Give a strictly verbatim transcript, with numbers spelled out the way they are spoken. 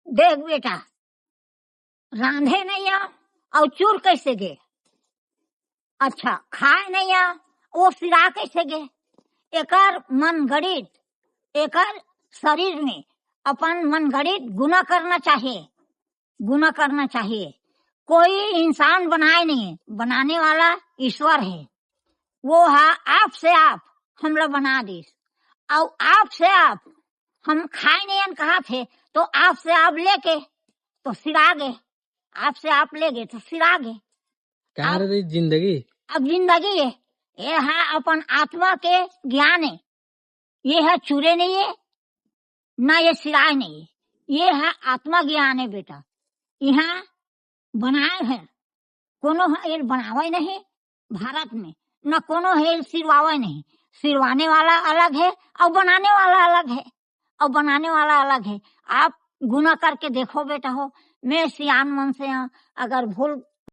देख बेटा, रांधे नइ आ, अउ चूर कइसे गे? अच्छा, खाए नइ आ, वो सिरा कइसे गे? एकर मनगढ़ित, एकर शरीर में अपन मनगढ़ित गुना करना चाहिए, गुना करना चाहिए। कोई इंसान बनाए नहीं, बनाने वाला ईश्वर है। वो हा आप से आप हमला बना दिस, अउ आप से आप हम खाए नइ अन कहा थे, तो आप से आप लेके तो सिरा गे, आप से आप ले गे तो सिरा गे। का अब रे जिंदगी? अब जिंदगी है, ये हा अपन आत्मा के ज्ञान है, ये हा चूरे नहीं है, ना ये सिराए नहीं है, ये हा आत्मा ज्ञान है बेटा। यहाँ बनाए है, कोनो हा ये बनावे नहीं भारत में, ना कोनो हा ये सिरवावे नहीं। सिरवाने वाला अलग है अउ बनाने वाला अलग है, अउ बनाने वाला अलग है। आप गुना करके देखो बेटा हो, मैं सियान मन से हाँ, अगर भूल